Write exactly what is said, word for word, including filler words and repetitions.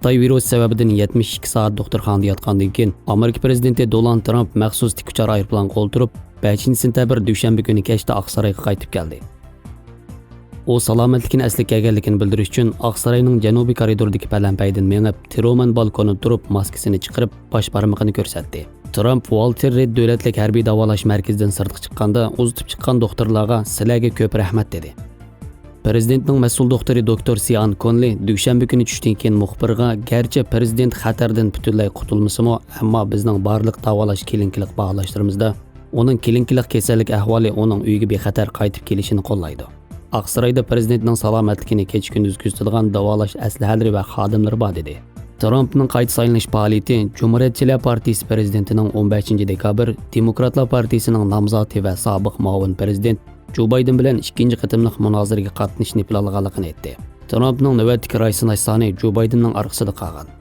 خىتاي ۋىرۇس سەۋەبىدىن يەتمىش ئىككى سائەت دوختۇرخانىدا ياتقاندىن كېيىن، ئامېرىكا پىرېزىدېنتى دولانت ترامپ مەخسۇس تىك ئۇچار ئايروپىلانغا ئولتۇرۇپ، بەشىنچى سېنتەبىر دۈشەنبە كۈنى كەچتە ئاقسارايغا قايتىپ كەلدى. ئۇ سالامەتلىكىنى ئەسلىگە كەلگەنلىكىنى بىلدۈرۈش ئۈچۈن ئاقساراينىڭ جەنۇبىي كارىدورىدىكى پەلەمپەيدىن مېڭىپ، ترومان بالكونىدا تۇرۇپ، ماسكىسىنى چىقىرىپ، باش بارمىقىنى كۆرسەتتى. ترامپ ۋالتېر رېد دۆلەتلىك ھەربىي داۋالاش مەركىزىدىن سىرتقا چىققاندا، ئۇزىتىپ چىققان دوختۇرلارغا سىلەرگە كۆپ رەھمەت دېدى. پىرېزىدېنتنىڭ مەسئۇل دوختۇرى دوكتور سىئان كونلى دۈشەنبە كۈنى چۈشتىن كېيىن مۇخبىرغا، گەرچە پىرېزىدېنت خەتەردىن پۈتۈنلەي قۇتۇلمىسىمۇ، ئەمما بىزنىڭ بارلىق داۋالاش كلىنىكىلىق باھالاشلىرىمىزدا ئۇنىڭ كلىنىكىلىق كېسەللىك ئەھۋالى ئۇنىڭ ئۆيىگە بىخەتەر قايتىپ كېلىشىنى قوللايدۇ. ئاقسارايدا پىرېزىدېنتنىڭ سالامەتلىكىنى كېچە-كۈندۈز كۆزىتىدىغان داۋالاش ئەسلىھەلىرى ۋە خادىملىرى بار، دېدى. ترامپنىڭ قايتا سايلىنىش پائالىيىتى جۇمھۇرىيەتچىلەر پارتىيىسى پىرېزىدېنتىنىڭ ئون بەشىنچى دېكابىر، دېموكراتلار پارتىيىسىنىڭ نامزاتى ۋە سابىق مۇئاۋىن پىرېزىدېنت جو بايدېن بىلەن ئىككىنچى قېتىملىق مۇنازىرىگە قاتنىشىشنى پىلانلىغانلىقىنى ئېيتتى. ترامپنىڭ نۆۋەتتىكى راي سىناش سانى جو بايدېننىڭ ئارقىسىدا قالغان.